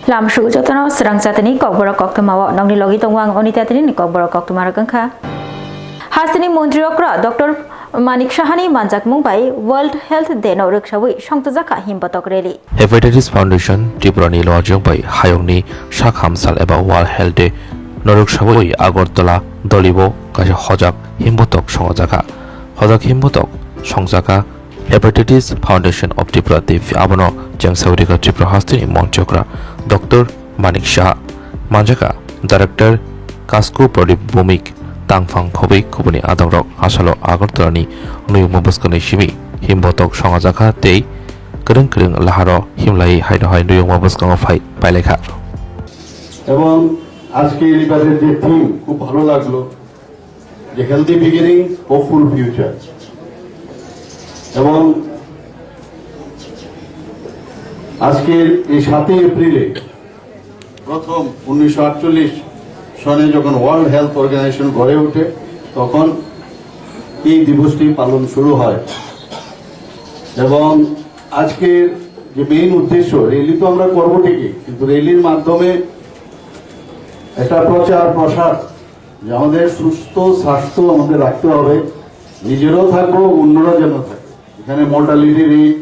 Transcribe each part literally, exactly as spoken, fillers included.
Lamsuk jotono srang jatini kokborok koktwmao nongni logi tongo ang Onita tini ni kokborok koktwma rok wngkha. Hasteni montri okra Doctor Manik Sahani manjakmung bai World Health Day no rwksawi songtwjakha himbotok rally. Hepatitis Foundation Tripura ni lojong bai hayongni sak hamsal eba World Health Day no rwksawi Agartala dolibo kaisa hojak himbotok songjakha. Hojak himbotok songjakha Hepatitis Foundation of Tripura tei abono chengsawi rikha Tripura hasteni montri okra Doctor Manik Saha. Manjakha Director Kasko Pradip Bhumik tangphang khobwi kubuni adongrok asalo Agartala ni nuyungma bwskango simi himbotok songajakha tei kwrwng kwrwng laharo himlai haino hai nuyungma bwskango phai pailaikha. এবং আজকে এই দিবসের যে থিম খুব ভালো লাগলো, যে healthy beginnings, hopeful future. এবং আজকের এই সাতই এপ্রিলে প্রথম উনিশশো আটচল্লিশ সনে যখন ওয়ার্ল্ড হেলথ অর্গানাইজেশন গড়ে ওঠে, তখন এই দিবসটি পালন শুরু হয়। এবং আজকের যে মেইন উদ্দেশ্য, র্যালি তো আমরা করবো ঠিকই, কিন্তু র্যালির মাধ্যমে একটা প্রচার প্রসার যে আমাদের সুস্থ স্বাস্থ্য আমাদের রাখতে হবে, নিজেরাও থাকবো, অন্যরা যেন থাকে। এখানে mortality rate.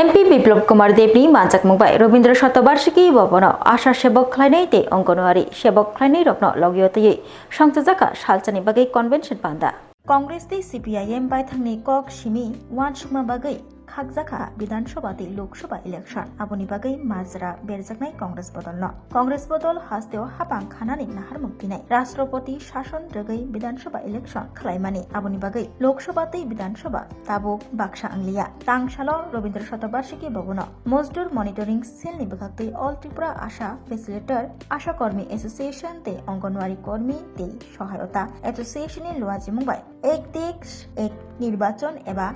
M P Biplab Kumar Deb ni manjakmung bai Robindra Shatobarshiki Bhavan o Asha sebok khlainai tei Anganwadi sebok khlainai rokno logio twiwi songchajak kha salsani bagwi convention panda. Congress tei C P I M baithangni kok simi uansukma bagwi khakjakha Bidhan Sabha tei Lok Sabha election, aboni bagwi majra berjaknai Congress bodolno. Congress bodol hasteo hapang khanani naharmung pinai. Rashtrapati shason rwgwi Bidhan Sabha election khlaimani, aboni bagwi Lok Sabha tei Bidhan Sabha tabuk baksa wngliya. Tangsalo Robindra Shatobarshiki Bhavan o Mojdur Monitoring Cell ni bwkhaktwi All Tripura Asha Facilitator, Asha Kormi Association tei Anganwadi Kormi tei Sohayota Association ni luajimung bai Ek Desh Ek Nirbachan eba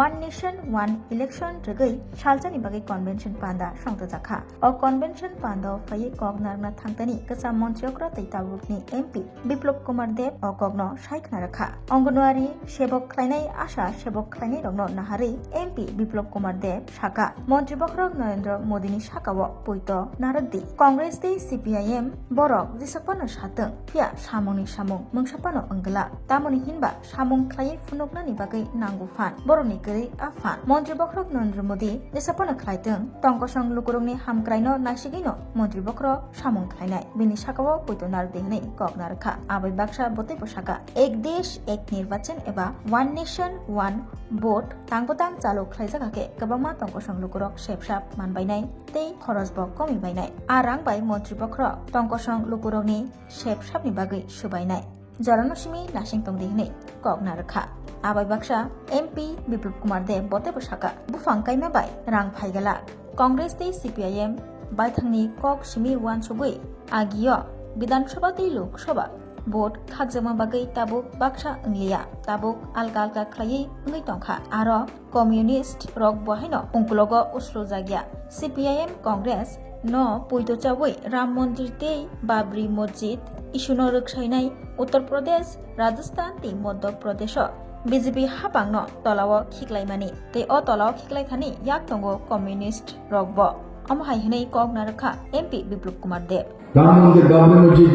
One Nation One Election rwgwi salsani bagwi convention panda songtwjakha. O convention panda o phaiwi kok narwkna thangtani kwcham montri okra tei tabukni M P Biplab Kumar Deb o kokno sai khna rwkha. Anganwadi sebok khlainai, Asha sebok khlainai rokno naharwi M P Biplab Kumar Deb sakha, Montri bokhorok Narendra Modini sakao poito narwk di. Congress tei C P I M borok jesa phano satwng, phiya samungni samung mungsa phano wng glak. Tamoni hinba samung khlaiwi phunuknani bagwi nango phan, borokni kwrwi a phan. Montri bokhorok Narendra Modi jesa phano khlaitwng, tongkosong lukurokni hamkraino naisigwino montri bokhorok samung khlainai, bini sakao poito narwk di hwnwi kok narwkha. Abai baksa bwtwi bo sakha, Ek Desh Ek Nirbachan eba One Nation One Vote tang bwtang chalo khlaijak hakhe kwbangma tongkosong lukurok sepsap manbainai tei khorosbo komi bainai. A rang bai montri bokhorok tongkosong lukurokni sepsapni bagwi swbainai. Jorano simi nasing tongdi hwnwi kok narwkha. Abai baksa M P Biplab Kumar Deb botebo sakha, buphang kaima bai rang phaigalak. Congress tei C P I M baithangni kok simi uansugwi agio Bidhan Sabha tei Lok Sabha vote khakjakma bagwi tabuk baksa wngliya, tabuk alka alka khlaiwi wngwi tongkha. Aro Communist rok bo haino ungkulogo uslu jagya. C P I M Congress no puito chawi Ram Mondir tei Babri Masjid issue no rwksainai Uttar Pradesh, Rajasthan tei Madhya Pradesh o B J P hapang no tolao khiklaimani tei o tolao khiklai thani yak tongo Communist rok bo. Omo hai hwnwi kok narwkha M P Biplab Kumar Deb. Ram মন্দির, বাবরি মসজিদ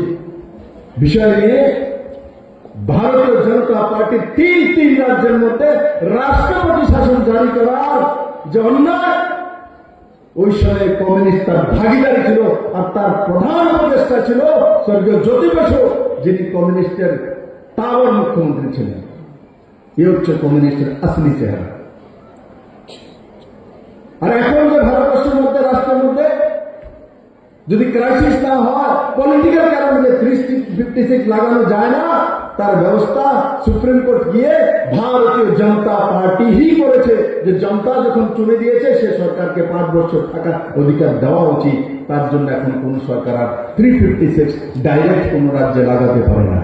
বিষয় নিয়ে ভারতীয় জনতা পার্টি তিন তিন রাজ্যের মধ্যে রাষ্ট্রপতি শাসন জারি করার যে অন্যায়, ওই সময় কমিউনিস্ট তার ভাগিদারি ছিল, আর তার প্রধান উপদেষ্টা ছিল স্বর্গীয় জ্যোতি বসু, যিনি কমিউনিস্টের তাওর মুখ্যমন্ত্রী ছিলেন। এ হচ্ছে কমিউনিস্টের আসলি চেহারা। আর এখন যে ভারতবর্ষের মধ্যে, রাষ্ট্রের মধ্যে যদি ক্রাইসিস না হয়, পলিটিক্যাল কারণে যে থ্রি ফিফটি সিক্স লাগানো যায় না, তার ব্যবস্থা সুপ্রিম কোর্ট গিয়ে ভারতীয় জনতা পার্টি হি করেছে। যে জনতা যখন চুনে দিয়েছে, সে সরকারকে পাঁচ বছর থাকার অধিকার দেওয়া উচিত। তার জন্য এখন কোনো সরকার আর থ্রি ফিফটি সিক্স ডাইরেক্ট কোনো রাজ্যে লাগাতে পারে না।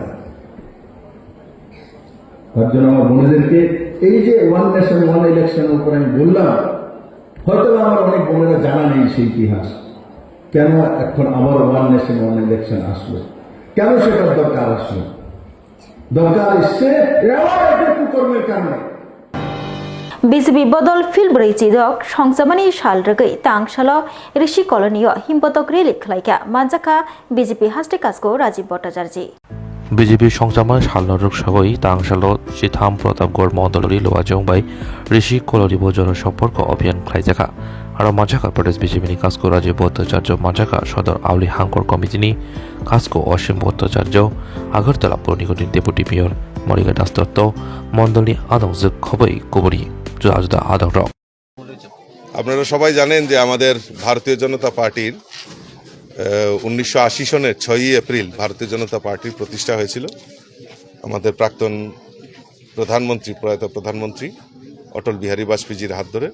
তার জন্য আমার বোনেদেরকে এই যে ওয়ান নেশন ওয়ান ইলেকশন উপরে আমি বললাম, হয়তো আমার অনেক বোনেরা জানা নেই সেই ইতিহাস, কেন এখন আবার ওয়ান নেশন ওয়ান ইলেকশন আসলো, কেন সেটার দরকার আসলো। দরকার এসছে এবার একটা কুকর্মের কারণে। B J P bodol phil brwi chidok songchamani sal rwgwi tang salo Rishi Colony o himbotok rally khlaikha, manjakha B J P haste kasko Rajiv Bhattacharjee. B J P songchamani salno rwksagwi tang salo chitham Pratapgarh Mondolni Luajong bai Rishi Colony bo jono somporko abhiyan khlaijakha. Aro manjakha Pradesh B J P ni kasko Rajiv Bhattacharjee, manjakha Sodor Auli Hangkor Committee ni kasko Osim Bhattacharjee, Agartala Puranigarhni Deputy Mayor Marika Das Dotto, Mondolni adongjwk khobwi kubuni juda juda adongrok. আপনারা সবাই জানেন যে আমাদের ভারতীয় জনতা পার্টির উনিশশো আশি সনের ছয়ই এপ্রিল ভারতীয় জনতা পার্টির প্রতিষ্ঠা হয়েছিল আমাদের প্রাক্তন প্রধানমন্ত্রী, প্রয়াত প্রধানমন্ত্রী অটল বিহারী বাজপেয়ীজির হাত ধরে।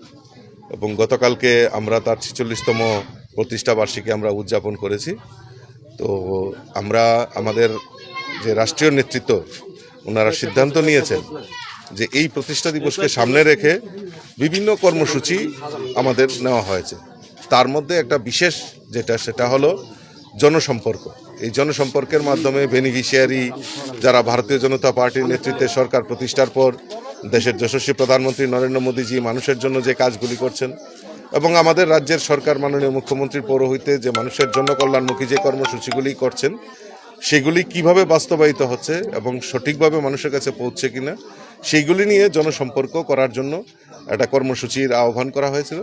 এবং গতকালকে আমরা তার ছেচল্লিশতম প্রতিষ্ঠা বার্ষিকী আমরা উদযাপন করেছি। তো আমরা আমাদের যে রাষ্ট্রীয় নেতৃত্ব, ওনারা সিদ্ধান্ত নিয়েছেন যে এই প্রতিষ্ঠা দিবসকে সামনে রেখে বিভিন্ন কর্মসূচি আমাদের নেওয়া হয়েছে। তার মধ্যে একটা বিশেষ যেটা, সেটা হলো জনসম্পর্ক। এই জনসম্পর্কের মাধ্যমে বেনিফিশিয়ারি, যারা ভারতীয় জনতা পার্টির নেতৃত্বে সরকার প্রতিষ্ঠার পর দেশের যশস্বী প্রধানমন্ত্রী নরেন্দ্র মোদীজি মানুষের জন্য যে কাজগুলি করছেন এবং আমাদের রাজ্যের সরকার মাননীয় মুখ্যমন্ত্রীর পৌরোহিত্যে যে মানুষের জনকল্যাণমুখী যে কর্মসূচিগুলি করছেন, সেগুলি কিভাবে বাস্তবায়িত হচ্ছে এবং সঠিকভাবে মানুষের কাছে পৌঁছছে কিনা, সেইগুলি নিয়ে জনসম্পর্ক করার জন্য একটা কর্মসূচির আহ্বান করা হয়েছিল।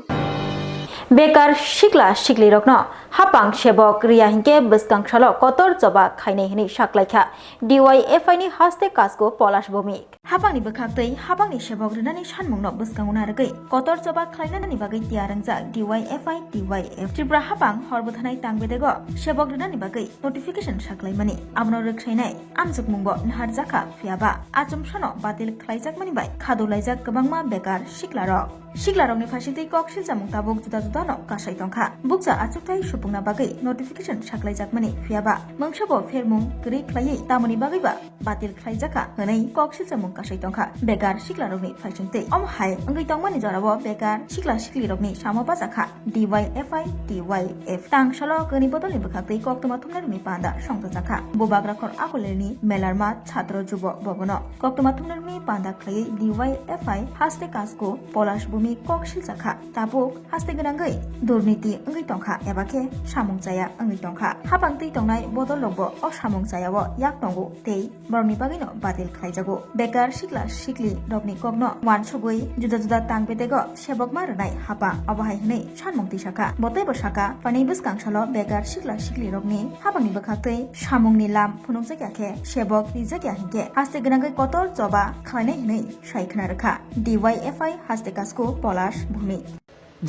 Bekar sikla siklirokno hapang sebok riya hinkhe bwskang salo kotor choba khainai hwnwi saklaikha D Y F I ni haste kasko Polash Bhumik. Hapangni bwkhaktwi hapangni sebok rwnani sanmungno bwskango narwgwi kotor choba khlainani bagwi tiyar wngjak D Y F I, D Y F. Tripura hapang hor bwthanai tang bedego sebok rwnani bagwi notification saklaimani. Abono rwksainai amjokmungbo naharjakha, phiyaba achomsano batil khlaijakmani bai khadolaijak kwbangma bekar siklarok. Siklarokni phaisingtwi kok silchamung tabuk juda judano kasai tongkha. Bukcha achukthai supungna bagwi notification saklaijakmani, phiyaba mungsabo phermung kwrwi khlaiwi tamoni bagwiba batil khlaijakha hwnwi kok silchamung kasai tongkha bekar siklarokni phaisingtwi. Omo hai wngwi tongmani jorao bekar sikla siklirokni samo bajakha D Y F I, D Y F. Tang salo kwnwi bodolni bwkhaktwi koktwma thumnairokni panda songchajakha. Bubagra khor akolelni Melarma Chhatro Jubo Bhabono koktwma thumnairokni panda khlaiwi D Y F I haste kasko Polash Bhumik kok siljakha. Tabuk haste gwnangwi durniti wngwi tongkha eba khe samung chaya wngwi tongkha. Hapang twi tongnai bodol rokbo o samung chayao yak tongo tei borokni bagwino batil khlaijago. Bekar sikla sikli rokni kokno uansugwi juda juda tang bedego sebokma rwnai hapang. Obo hai hwnwi sanmung twi sakha. Bo teibo sakha, phainai bwskang salo bekar sikla sikli rokni hapangni bwkhaktwi samungni lam phunukjakya khe sebok rijakya hinkhe haste gwnangwi kotor choba khlainai hwnwi sai khna rwkha D Y F I haste kasko Polash Bhumik.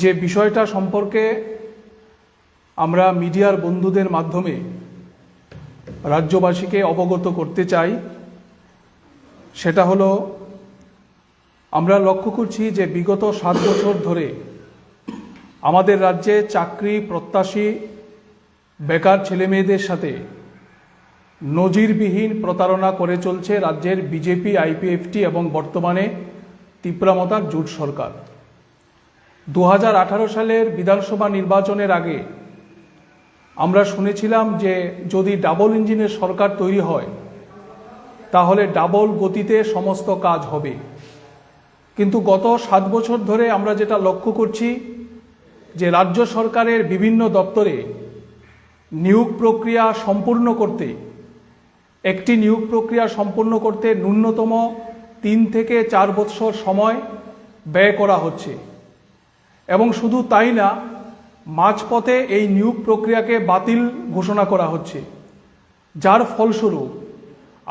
যে বিষয়টা সম্পর্কে আমরা মিডিয়ার বন্ধুদের মাধ্যমে রাজ্যবাসীকে অবগত করতে চাই, সেটা হলো আমরা লক্ষ্য করছি যে বিগত সাত বছর ধরে আমাদের রাজ্যে চাকরি প্রত্যাশী বেকার ছেলেমেয়েদের সাথে নজিরবিহীন প্রতারণা করে চলছে রাজ্যের বিজেপি, আইপিএফটি এবং বর্তমানে তিপ্রা মথার জোট সরকার। দু হাজার আঠারো সালের বিধানসভা নির্বাচনের আগে আমরা শুনেছিলাম যে যদি ডাবল ইঞ্জিনের সরকার তৈরি হয়, তাহলে ডাবল গতিতে সমস্ত কাজ হবে। কিন্তু গত সাত বছর ধরে আমরা যেটা লক্ষ্য করছি যে রাজ্য সরকারের বিভিন্ন দপ্তরে নিয়োগ প্রক্রিয়া সম্পূর্ণ করতে, একটি নিয়োগ প্রক্রিয়া সম্পূর্ণ করতে ন্যূনতম তিন থেকে চার বৎসর সময় ব্যয় করা হচ্ছে। এবং শুধু তাই না, মাঝপথে এই নিয়োগ প্রক্রিয়াকে বাতিল ঘোষণা করা হচ্ছে, যার ফলস্বরূপ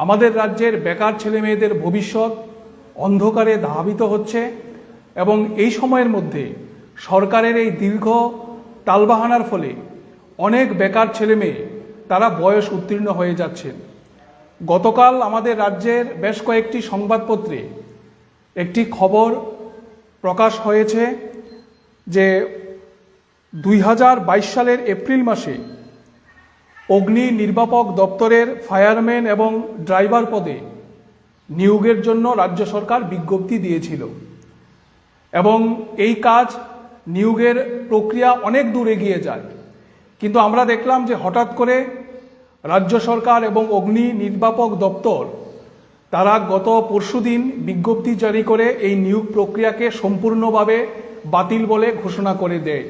আমাদের রাজ্যের বেকার ছেলেমেয়েদের ভবিষ্যৎ অন্ধকারে ধাবিত হচ্ছে। এবং এই সময়ের মধ্যে সরকারের এই দীর্ঘ টালবাহানার ফলে অনেক বেকার ছেলেমেয়ে তারা বয়স উত্তীর্ণ হয়ে যাচ্ছেন। গতকাল আমাদের রাজ্যের বেশ কয়েকটি সংবাদপত্রে একটি খবর প্রকাশ হয়েছে যে দুই হাজার বাইশ সালের এপ্রিল মাসে অগ্নি নির্বাপক দপ্তরের ফায়ারম্যান এবং ড্রাইভার পদে নিয়োগের জন্য রাজ্য সরকার বিজ্ঞপ্তি দিয়েছিল এবং এই কাজ, নিয়োগের প্রক্রিয়া অনেক দূর এগিয়ে যায়। কিন্তু আমরা দেখলাম যে হঠাৎ করে রাজ্য সরকার এবং অগ্নি নির্বাপক দপ্তর তারা গত পরশুদিন বিজ্ঞপ্তি জারি করে এই নিয়োগ প্রক্রিয়াকে সম্পূর্ণভাবে বাতিল বলে ঘোষণা করে দেয়।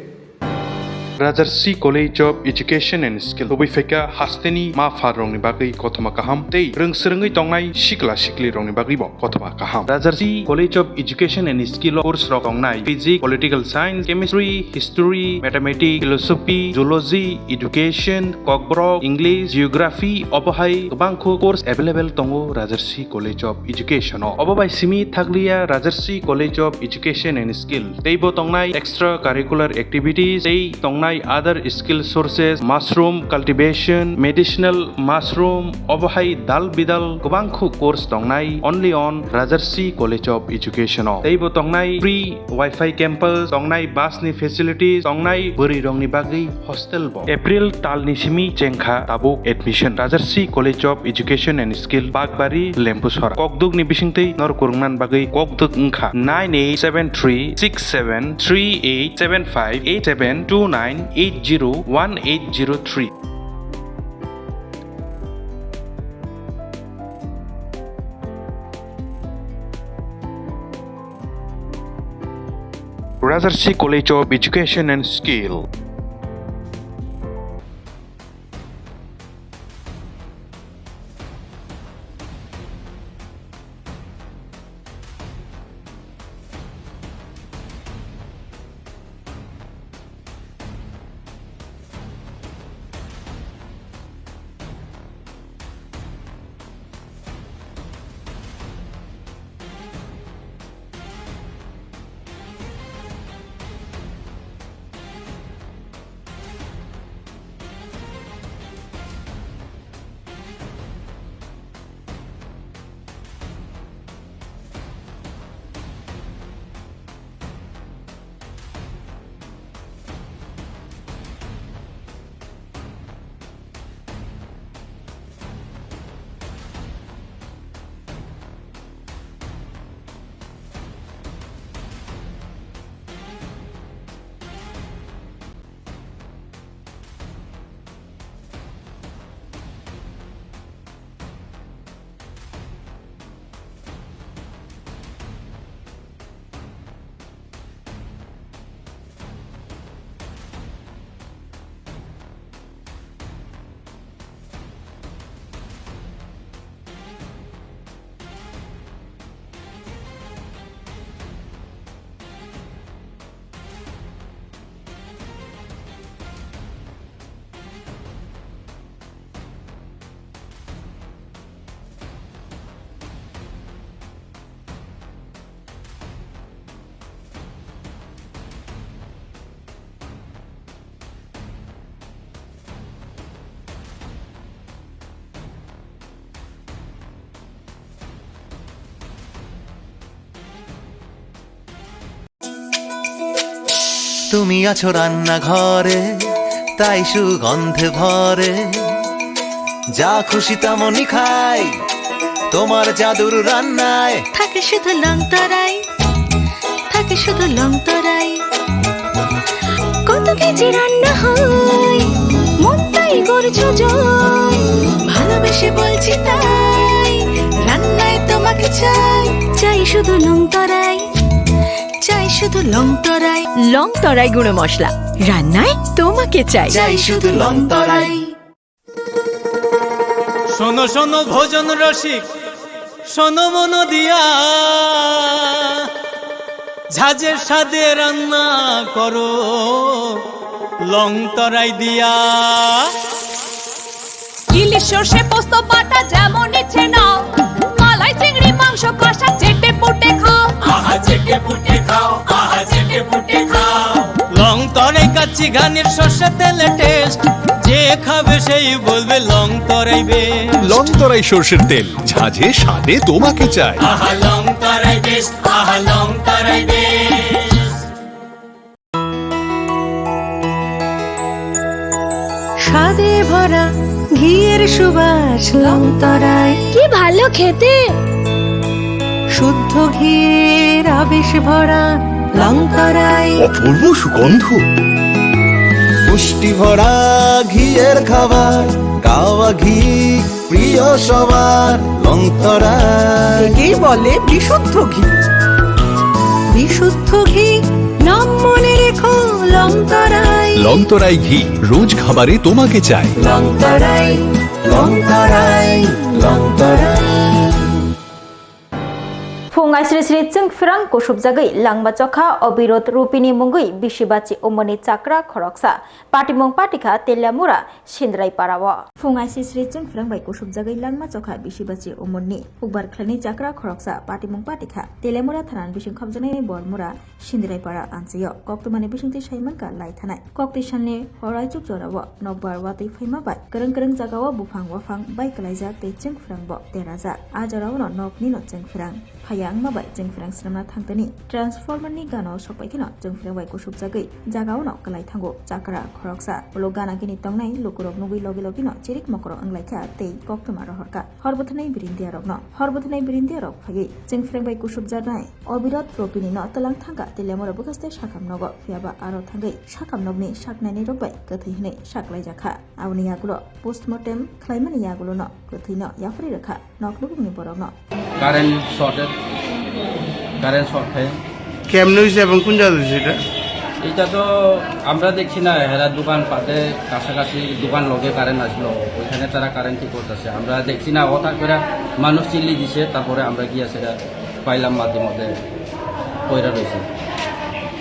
Rajarsi College of Education and Skill, tubui phaikha hasteni ma pha rokni bagwi kothoma kaham tei rwng swrwngwi tongnai sikla sikli rokni bagwi bo kothoma kaham. Rajarsi College of Education and Skill o course rok tongnai physics, political science, chemistry, history, mathematics, philosophy, zoology, education, kokborok, English, geography, obo hai kwbangkhu course available tongo Rajarsi College of Education o. Obo bai simi thakliya Rajarsi College of Education and Skill. Teibo tongnai extra curricular activities, tei tongnai other skill sources, mushroom cultivation, medicinal mushroom, obo hai dal bidal kwbangkhu course tongnai only on Rajarsi College of Education o. Teibo tongnai free Wi-Fi campus, tongnai bus ni facilities, tongnai bwrwi rokni bagwi hostel bo. April tal ni simi chengkha tabuk admission. Rajarsi College of Education and Skill, Bakbari, Lempusora. Kokduk ni bisingtwi nor kwrwngna bagwi kokduk wngkha nine eight seven three six seven three eight seven five eight seven two nine eight zero one eight zero three. Rajarsi College of Education and Skill. তুমি আছো রান্নাঘরে, তাই সুগন্ধে ভরে। যা খুশি তেমনই খাই, তোমার জাদুর রান্নায়। থাকে শুধু লং তরাই, থাকে শুধু লং তরাই। কত কেজি রান্না হয়, মনটাই করছো জয়। ভালোবেসে বলছি তাই, রান্নায় তোমাকে চাই। চাই শুধু লং তরাই, চাই শুধু লং তরাই। লং তরাই গুঁড়ো মশলা, রান্নায় তোমাকে চাই। চাই শুধু লং তরাই। শোনো শোনো ভোজন রসিক, শোনো মন দিয়া, ঝাঁঝের স্বাদে রান্না করো লং তরাই দিয়া। ইলিশ সর্ষে পোস্ত বাটা যেমন ইচ্ছে নাও, মালাই চিংড়ি মাংস কষা চেটে পুটে খাও। আহা চেটে পুটে খাও, আহা চেটে পুটে খাও। লং তরাই কাচ্চি ঘানির সর্ষে তেলে টেস্ট, যে খাবে সেই বলবে লং তরাই বেশ। লং তরাই সর্ষের তেল, ঝাঁঝে স্বাদে তোমাকে চাই। আহা লং তরাই বেশ, আহা লং তরাই বেশ। স্বাদে ভরা ঘিয়ের সুবাস লং তরাই। কি ভালো খেতে! শুদ্ধ ঘিয়ের আবেশ ভরা লং তরাই। অপূর্ব সুগন্ধ। পুষ্টি ভরা ঘিয়ের খাবার, আওয়া ঘি প্রিয় সবার লংতরাই। একেই বলে বিশুদ্ধ ঘি। বিশুদ্ধ ঘি নাম মনে রেখো, লংতরাই। লংতরাই ঘি রোজ খাবারে তোমাকে চাই। লংতরাই, লংতরাই, লংতরাই। Phung aisri sri chwng phrang kusubjagwi langma chokha Obirod Rupini mungwi bisi bachi umorni chakra khoroksa patimung patikha Teliamura Sindrai parao. Phung aisri sri chwng phrang bai kusubjagwi langma chokha bisi bachi umorni hukbar khlainai chakra khoroksa patimung patikha Teliamura thanani bising khopjaknai Bormura Sindirai para anchio koktwmani bisingtwi saimankha lai thanai. Koktwi salni hor aichuk jorao nokbar watwi phaima bai kwrwng kwrwng jagao buphang waphang bai kwlaijak tei chwng phrang bo terajak. A jorao no nokni no chwng phrang phaiya wngma bai chwng phrang swnamna thangtani transformer ni gana o sokpai kheno chwng phrang bai kusubjagwi jagao no kwlai thango chakra khoroksa. Ulo gana gini tongnai lukurok nugwi logi logi no chirik mokoro wnglaikha tei koktwma rohorkha. Hor bwthanai birindiarokno. Hor bwthanai birindiarok phaiwi chwng phreng bai kusubjaknai Obirot Ropini no twlang thangkha Teliamura bwkhaste sakam nogo, phiyaba aro thangwi sakam nokni saknainai rok bai kwthwi hwnwi saklaijakha. Aboni yagulo postmortem khlaimani yagulo no kwthwi no yapharwi rwkha nok lubungni borok no. Current short, current short khai. কেমনে হয়েছে এবং কোন জায়গা হয়েছে এটা? এটা তো আমরা দেখছি না, এরা দোকান পাটে কাছাকাছি দোকান লগে কারেন্ট আসলো, ওইখানে তারা কারেন্ট ঠিক করতেছে। আমরা দেখছি না, হঠাৎ করে মানুষ চিল্লি দিছে, তারপরে আমরা গিয়া সেটা পাইলাম মাঝে মধ্যে পড়ে রয়েছে।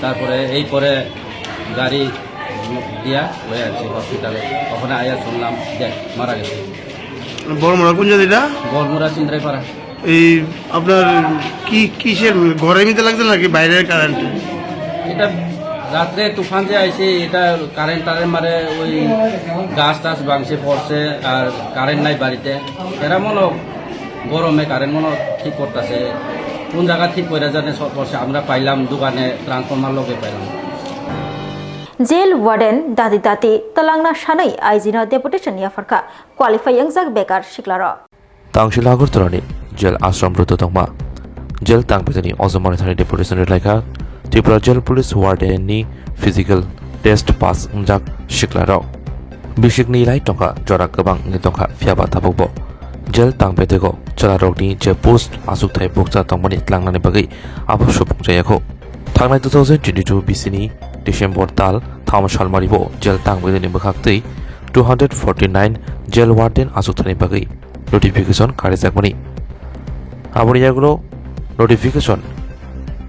তারপরে এই পরে গাড়ি দিয়া লয়ে আসছি হসপিটালে, ওখানে আয়া শুনলাম যে মারা গেছে। বড়মুড়া কোন জায়গা এটা? বড়মুড়া চিন্দ্রাইপাড়া। এই আপনার কি, কিসের, ঘরের মধ্যে লাগছে নাকি বাইরের কারেন্ট? এটা রাত্রে তুফান যে আইছে, এটা কারেন্ট টারেন্ট মারে, ওই গাছ টাছ ভাঙছে পড়ছে, আর কারেন্ট নাই বাড়িতে। এরা মনে হয় গরমে কারেন্ট মনে হয় ঠিক করতেছে, কোন জায়গা ঠিক করে জানে সব করছে। আমরা পাইলাম দোকানে ট্রান্সফরমার লগে পাইলাম। Jail warden dati dati twlangna sanwi I G no deputation yapharkha qualify wngjak bekar siklarok. Tangsil Agartala ni jail ashram rwtwi tongma jail tangpetani ojomani thani deputation rwlaikha Tripura jail police warden ni physical test pass wngjak siklarok. Bisikni lai tongkha jora kwbang wngwi tongkha, phiyaba tabukbo jail tangpetego chwlarokni je post achukthai bukcha tongmani tlangnani bagwi abo supung jayakho. Thangnai two thousand twenty-two bisini December tal tham salmaribo jail tangpetani bwkhaktwi two hundred forty-nine jail warden achukthani bagwi notification karijakmani. Aboni yagulo notification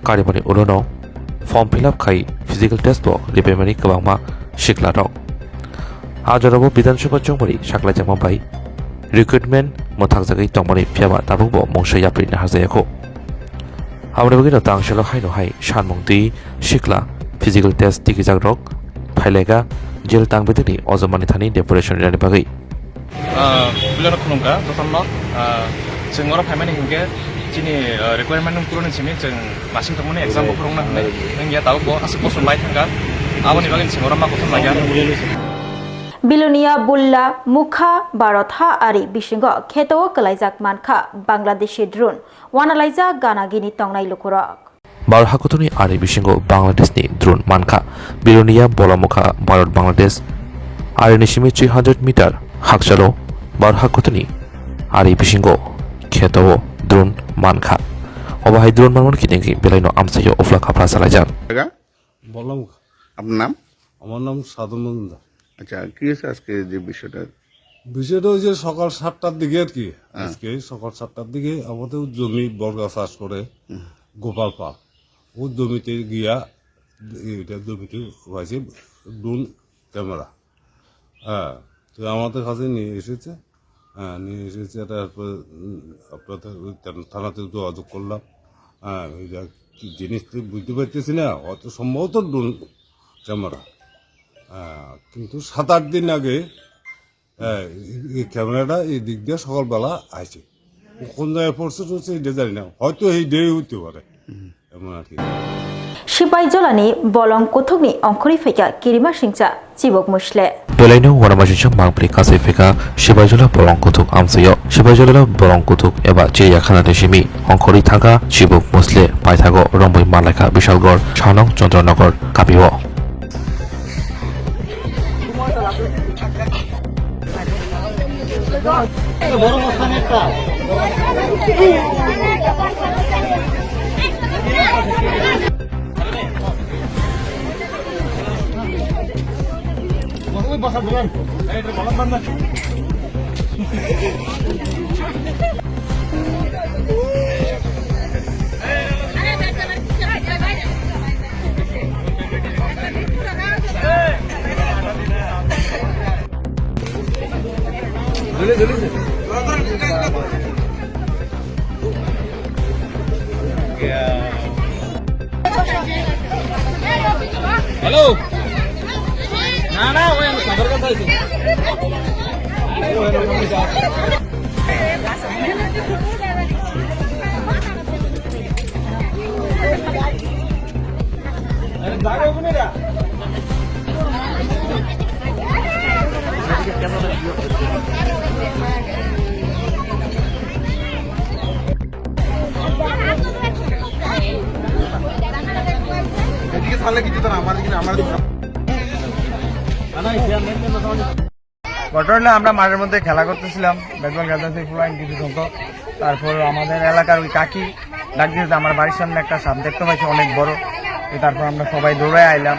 karimani ulono form fill up khai physical test bo ripaimani kwbangma siklarok. A jorabo Bidhan Sabha chongmani saklaijakma bai recruitment mwthakjagwi tongmani phiyaba tabukbo mungsa yapri naharjayakho. Aboni bagwino tangsilok haino hai sanmung twi sikla physical test tikijakrok phailaika jail tangpetani ojomani thani deputation rinani bagwi. Ah, puilano khulumkha jotono, ah, chwng oro phaimani hinkhe chini, ah, requirement nung puroni simi chwng masing tongmani exam bo phurungna hinwi wngya, tabuk bo aswk bosong bai thangkha, aboni bagwi chwng oro ma kothom laiya. Bilonia Bulla Mukha Bharat ha ari bisingo kheto o kwlaijak mankha Bangladeshi drone, wanalaijak gana gini tongnai lukurok. Bharat hakotorni ari bisingo Bangladeshni drone mankha. Bilonia Bulla Mukha Bharat Bangladesh arini simi three hundred meter hakchalo Bharat hakotorni ari bisingo kheto o drone mankha. Obo hai drone manmani kiting ki belaino amchaio uphla kaphra salaijak. জায়গা? বললাম। আপনার নাম? আমার নাম সাধু মজুমদার। আচ্ছা, কি হয়েছে আজকে যে বিষয়টা? বিষয়টা ওই যে সকাল সাতটার দিকে আর কি, হ্যাঁ। আজকে সকাল সাতটার দিকে আমাদের জমি বর্গা চাষ করে হুম। গোপাল পাল, ও জমিতে গিয়া এটা জমিতে হয়েছে ড্রোন ক্যামেরা। হ্যাঁ, তো আমাদের কাছে নিয়ে এসেছে। হ্যাঁ, নিয়ে এসেছে, তারপর, উম, আপনাদের ওই থানা-, থানাতে যোগাযোগ করলাম। হ্যাঁ, এটা কি জিনিস তো বুঝতে পারতেছি না, হয়তো সম্ভবত ড্রোন ক্যামেরা। হ্যাঁ, কিন্তু সাত আট দিন আগে, হ্যাঁ, এই, এই ক্যামেরাটা এই দিক দিয়ে সকালবেলা আইছে। কোন জায়গায় পড়ছে টড়ছে এটা জানি না, হয়তো এই ডেই হইতে পারে। এমন আর কি। Sipaijolani bolong kuthukni ongkhorwi phaikha kirima singcha Chibuk Musle. Belaino uanamasingcha mangpili kasai phaikha Sipaijola bolong kuthuk amchaio. Sipaijola bolong kuthuk eba chiriyakhana ni simi ongkhorwi thangkha Chibuk Musle, paithago romwi manlaikha Bishalgarh, Sanong Chandranagor kapio. বড় মাছ থাকে একটা। ওই বসা দোকান। Hello. Na, na, oy, ano, sabar ka tayo. এদিকে থাকলে কিছু তো না, আমার দিকে, আমার দিকে। ঘটনা হলো, আমরা মাঠের মধ্যে খেলা করতেছিলাম, ব্যাট বল খেলতেছি, ফুলাইন কিছু সংখ্যক। তারপর আমাদের এলাকার ওই কাকি ডাক দিয়েছে, "আমার বাড়ির সামনে একটা সাপ দেখতে পাইছি, অনেক বড়।" তো তারপর আমরা সবাই দৌড়ে আইলাম,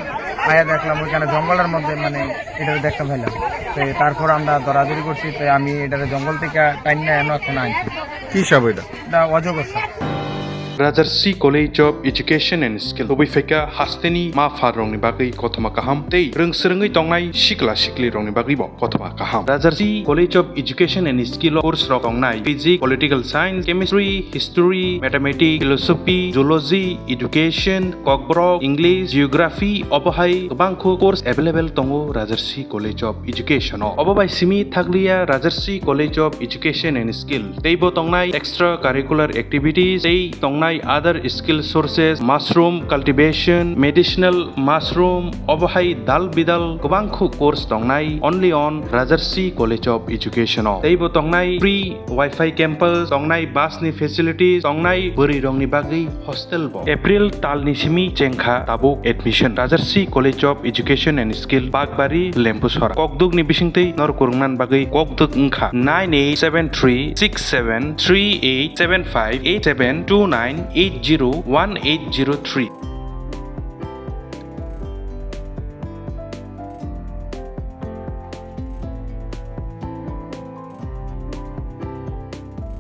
আয়া দেখলাম ওইখানে জঙ্গলের মধ্যে, মানে, এটা দেখতে পাইলাম। তো তারপর আমরা দৌড়াদৌড়ি করছি, তো আমি এটা জঙ্গল থেকে টাইম না এনে এখন আনছি। কি সাপ এটা? এটা অজগর সাপ। Rajarsi College of Education and Skill. Tubui phaikha hasteni ma pharrokni bagwi kothoma kaham tei rwng swrwngwi tongnai sikla siklirokni bagwibo kothoma kaham. Rajarsi College of Education and Skill o course rok tongnai physics, political science, chemistry, history, mathematics, philosophy, zoology, education, kokborok, English, geography, obo hai kwbangkho course available tongo Rajarsi College of Education o. Obo bai simi thakliya Rajarsi College of Education and Skill. Teibo tongnai extra curricular activities, tei tongnai other skill sources, mushroom cultivation, medicinal mushroom, obo hai dal bidal kwbangkho course tongnai only on Rajarsi College of Education o. Teibo tongnai free Wi-Fi campus, tongnai bus ni facilities, tongnai bwrwi rokni bagwi hostel bo. April talni simi chengkha tabuk admission. Rajarsi College of Education and Skill, Bakbari, Lempusora. Kokduk ni bisingtwi nor kwrwngna bagwi kokduk wngkha nine eight seven three six seven three eight seven five eight seven two nine eight zero one eight zero three.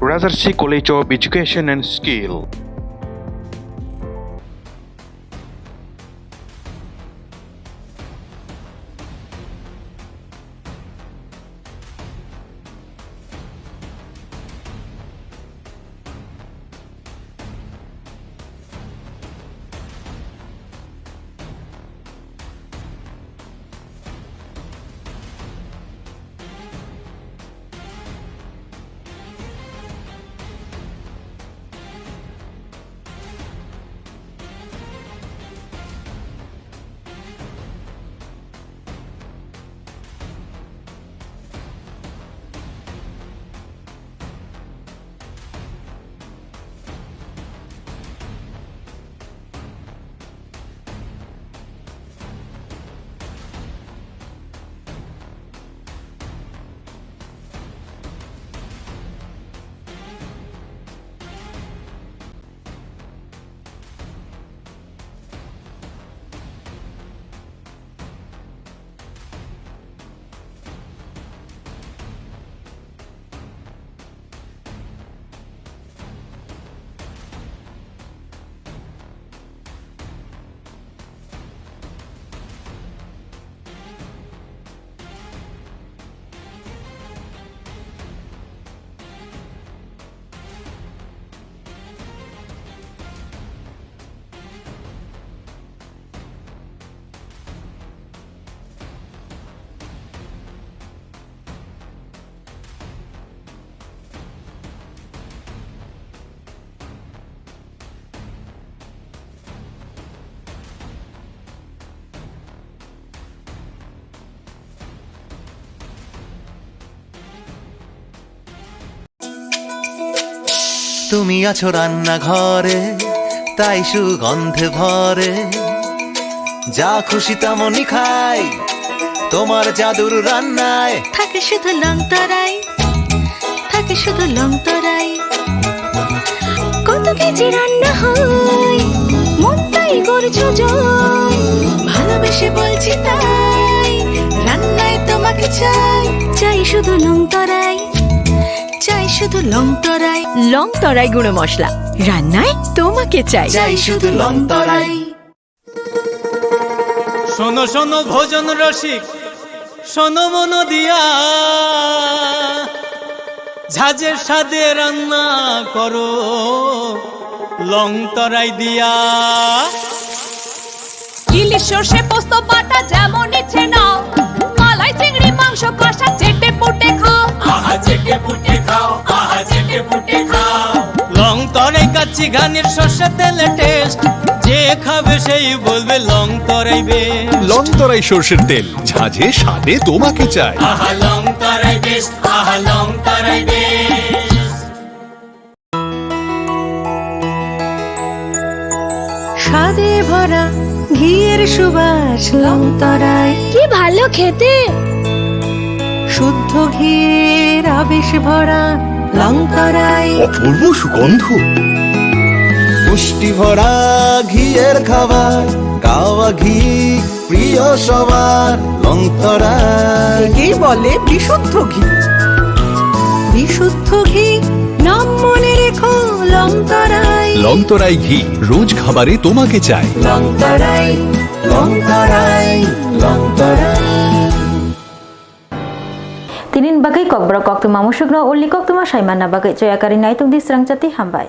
Rajarsi College of Education and Skill. তুমি আছো রান্নাঘরে, তাই সুগন্ধে ভরে। যা খুশি তেমনই খাই, তোমার জাদুর রান্নায়। থাকে শুধু লং তরাই। থাকে শুধু লং তরাই। কত কেজি রান্না হয়, মনটাই করছো জয়। ভালোবেসে বলছি তাই, রান্নায় তোমাকে চাই। চাই শুধু লং তরাই, চাই শুধু লং তরাই। লং তরাই গুঁড়ো মশলা, রান্নায় তোমাকে চাই। চাই শুধু লং তরাই। শোনো শোনো ভোজন রসিক, শোনো মন দিয়া, ঝাঁঝের স্বাদে রান্না করো লং তরাই দিয়া। ইলিশ সর্ষে পোস্ত বাটা যেমন ইচ্ছে নাও, মালাই চিংড়ি মাংস কষা চেটে পুটে খাও। আহা চেটে পুটে খাও, আহা চেটে পুটে খাও। লং তরাই কাচ্চি ঘানির সর্ষে তেলে টেস্ট, যে খাবে সেই বলবে লং তরাই বেস্ট। লং তরাই সর্ষের তেল, ঝাঁঝে স্বাদে তোমাকে চাই। আহা লং তরাই বেস্ট, আহা লং তরাই বেস্ট। স্বাদে ভরা ঘিয়ের সুবাস লং তরাই। কি ভালো খেতে। শুদ্ধ ঘিয়ের আবেশ ভরা লং তরাই। অপূর্ব সুগন্ধ। পুষ্টি ভরা ঘিয়ের খাবার, গাওয়া ঘি প্রিয় সবার লং তরাই। একেই বলে বিশুদ্ধ ঘি। বিশুদ্ধ ঘি, নাম মনে রেখো লং তরাই। লং তরাই ঘি, রোজ খাবারে তোমাকে চাই। লং তরাই, লং তরাই, লং তরাই। Tinin bagwi kokborok koktwma musukno ulni koktwma saimanna bagwi choya kari naitukdi srangchati hambai.